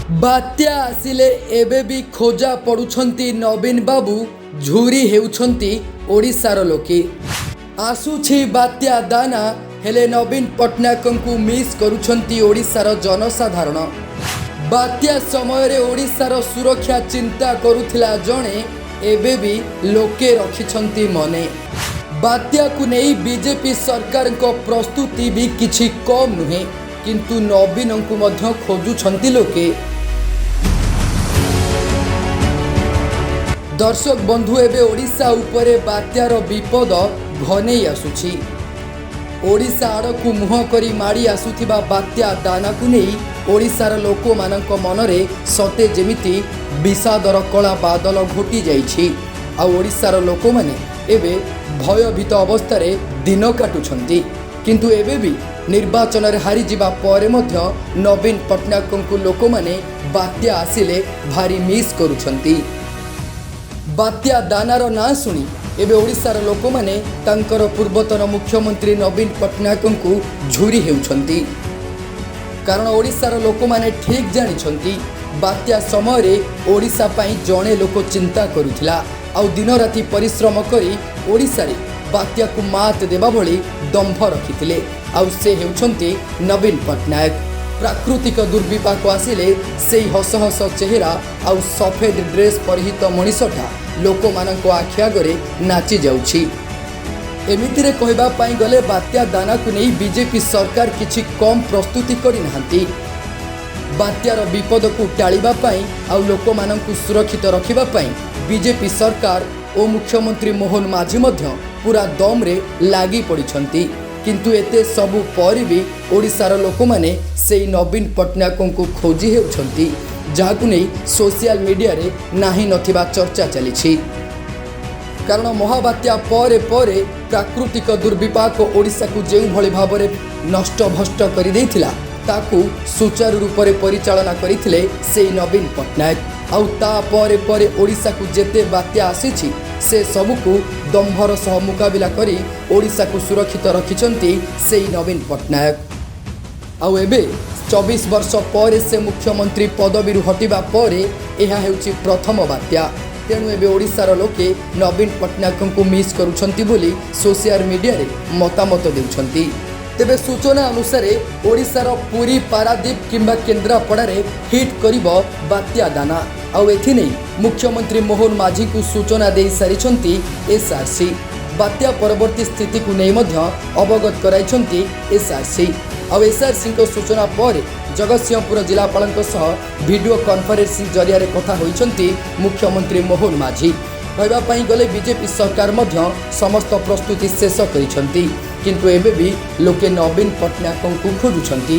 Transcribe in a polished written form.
ବାତ୍ୟା ଆସିଲେ ଏବେ ବି ଖୋଜା ପଡ଼ୁଛନ୍ତି ନବୀନ ବାବୁ, ଝୁରି ହେଉଛନ୍ତି ଓଡ଼ିଶାର ଲୋକେ। ଆସୁଛି ବାତ୍ୟା ଦାନା, ହେଲେ ନବୀନ ପଟ୍ଟନାୟକଙ୍କୁ ମିସ୍ କରୁଛନ୍ତି ଓଡ଼ିଶାର ଜନସାଧାରଣ। ବାତ୍ୟା ସମୟରେ ଓଡ଼ିଶାର ସୁରକ୍ଷା ଚିନ୍ତା କରୁଥିଲା ଜଣେ, ଏବେ ବି ଲୋକେ ରଖିଛନ୍ତି ମନେ। ବାତ୍ୟାକୁ ନେଇ ବିଜେପି ସରକାରଙ୍କ ପ୍ରସ୍ତୁତି ବି କିଛି କମ୍ ନୁହେଁ, କିନ୍ତୁ ନବୀନଙ୍କୁ ମଧ୍ୟ ଖୋଜୁଛନ୍ତି ଲୋକେ। ଦର୍ଶକ ବନ୍ଧୁ, ଏବେ ଓଡ଼ିଶା ଉପରେ ବାତ୍ୟାର ବିପଦ ଘନେଇ ଆସୁଛି। ଓଡ଼ିଶା ଆଡ଼କୁ ମୁହଁ କରି ମାଡ଼ି ଆସୁଥିବା ବାତ୍ୟା ଦାନାକୁ ନେଇ ଓଡ଼ିଶାର ଲୋକମାନଙ୍କ ମନରେ ସତେ ଯେମିତି ବିଷାଦର କଳା ବାଦଲ ଘୋଟି ଯାଇଛି। ଆଉ ଓଡ଼ିଶାର ଲୋକମାନେ ଏବେ ଭୟଭୀତ ଅବସ୍ଥାରେ ଦିନ କାଟୁଛନ୍ତି। କିନ୍ତୁ ଏବେ ବି ନିର୍ବାଚନରେ ହାରିଯିବା ପରେ ମଧ୍ୟ ନବୀନ ପଟ୍ଟନାୟକଙ୍କୁ ଲୋକମାନେ ବାତ୍ୟା ଆସିଲେ ଭାରି ମିସ୍ କରୁଛନ୍ତି। ବାତ୍ୟା ଦାନାର ନାଁ ଶୁଣି ଏବେ ଓଡ଼ିଶାର ଲୋକମାନେ ତାଙ୍କର ପୂର୍ବତନ ମୁଖ୍ୟମନ୍ତ୍ରୀ ନବୀନ ପଟ୍ଟନାୟକଙ୍କୁ ଝୁରି ହେଉଛନ୍ତି। କାରଣ ଓଡ଼ିଶାର ଲୋକମାନେ ଠିକ୍ ଜାଣିଛନ୍ତି, ବାତ୍ୟା ସମୟରେ ଓଡ଼ିଶା ପାଇଁ ଜଣେ ଲୋକ ଚିନ୍ତା କରୁଥିଲା ଆଉ ଦିନରାତି ପରିଶ୍ରମ କରି ଓଡ଼ିଶାରେ ବାତ୍ୟାକୁ ମାତ୍ ଦେବା ଭଳି ଦମ୍ଭ ରଖିଥିଲେ, ଆଉ ସେ ହେଉଛନ୍ତି ନବୀନ ପଟ୍ଟନାୟକ। ପ୍ରାକୃତିକ ଦୁର୍ବିପାକ ଆସିଲେ ସେଇ ହସ ହସ ଚେହେରା ଆଉ ସଫେଦ ଡ୍ରେସ୍ ପରିହିତ ମଣିଷଟା ଲୋକମାନଙ୍କ ଆଖି ଆଗରେ ନାଚି ଯାଉଛି। ଏମିତିରେ କହିବା ପାଇଁ ଗଲେ ବାତ୍ୟା ଦାନାକୁ ନେଇ ବିଜେପି ସରକାର କିଛି କମ୍ ପ୍ରସ୍ତୁତି କରିନାହାନ୍ତି। ବାତ୍ୟାର ବିପଦକୁ ଟାଳିବା ପାଇଁ ଆଉ ଲୋକମାନଙ୍କୁ ସୁରକ୍ଷିତ ରଖିବା ପାଇଁ ବିଜେପି ସରକାର ଓ ମୁଖ୍ୟମନ୍ତ୍ରୀ ମୋହନ ମାଝୀ ମଧ୍ୟ ପୁରା ଦମ୍ରେ ଲାଗି ପଡ଼ିଛନ୍ତି। କିନ୍ତୁ ଏତେ ସବୁ ପରେ ବି ଓଡ଼ିଶାର ଲୋକମାନେ ସେଇ ନବୀନ ପଟ୍ଟନାୟକଙ୍କୁ ଖୋଜି ହେଉଛନ୍ତି, ଯାହାକୁ ନେଇ ସୋସିଆଲ ମିଡ଼ିଆରେ ନାହିଁ ନଥିବା ଚର୍ଚ୍ଚା ଚାଲିଛି। କାରଣ ମହାବାତ୍ୟା ପରେ ପରେ ପ୍ରାକୃତିକ ଦୁର୍ବିପାକ ଓଡ଼ିଶାକୁ ଯେଉଁଭଳି ଭାବରେ ନଷ୍ଟଭ୍ରଷ୍ଟ କରିଦେଇଥିଲା, ତାକୁ ସୁଚାରୁ ରୂପରେ ପରିଚାଳନା କରିଥିଲେ ସେଇ ନବୀନ ପଟ୍ଟନାୟକ। ଆଉ ତାପରେ ପରେ ଓଡ଼ିଶାକୁ ଯେତେ ବାତ୍ୟା ଆସିଛି, ସେ ସବୁକୁ ଦମ୍ଭର ସହ ମୁକାବିଲା କରି ଓଡ଼ିଶାକୁ ସୁରକ୍ଷିତ ରଖିଛନ୍ତି ସେଇ ନବୀନ ପଟ୍ଟନାୟକ। ଆଉ ଏବେ 24 ବର୍ଷ ପରେ ସେ ମୁଖ୍ୟମନ୍ତ୍ରୀ ପଦବୀରୁ ହଟିବା ପରେ ଏହା ହେଉଛି ପ୍ରଥମ ବାତ୍ୟା। ତେଣୁ ଏବେ ଓଡ଼ିଶାର ଲୋକେ ନବୀନ ପଟ୍ଟନାୟକଙ୍କୁ ମିସ୍ କରୁଛନ୍ତି ବୋଲି ସୋସିଆଲ ମିଡ଼ିଆରେ ମତାମତ ଦେଉଛନ୍ତି। ତେବେ ସୂଚନା ଅନୁସାରେ ଓଡ଼ିଶାର ପୁରୀ, ପାରାଦୀପ କିମ୍ବା କେନ୍ଦ୍ରାପଡ଼ାରେ ହିଟ୍ କରିବ ବାତ୍ୟା ଦାନା। ଆଉ ଏଥିନେଇ ମୁଖ୍ୟମନ୍ତ୍ରୀ ମୋହନ ମାଝୀଙ୍କୁ ସୂଚନା ଦେଇସାରିଛନ୍ତି ଏସ୍ଆର୍ସି। ବାତ୍ୟା ପରବର୍ତ୍ତୀ ସ୍ଥିତିକୁ ନେଇ ମଧ୍ୟ ଅବଗତ କରାଇଛନ୍ତି ଏସ୍ଆର୍ସି। ଆଉ ଏସ୍ଆର୍ସିଙ୍କ ସୂଚନା ପରେ ଜଗତସିଂହପୁର ଜିଲ୍ଲାପାଳଙ୍କ ସହ ଭିଡ଼ିଓ କନଫରେନ୍ସିଂ ଜରିଆରେ କଥା ହୋଇଛନ୍ତି ମୁଖ୍ୟମନ୍ତ୍ରୀ ମୋହନ ମାଝୀ। କହିବା ପାଇଁ ଗଲେ ବିଜେପି ସରକାର ମଧ୍ୟ ସମସ୍ତ ପ୍ରସ୍ତୁତି ଶେଷ କରିଛନ୍ତି, କିନ୍ତୁ ଏବେ ବି ଲୋକେ ନବୀନ ପଟ୍ଟନାୟକଙ୍କୁ ଖୋଜୁଛନ୍ତି।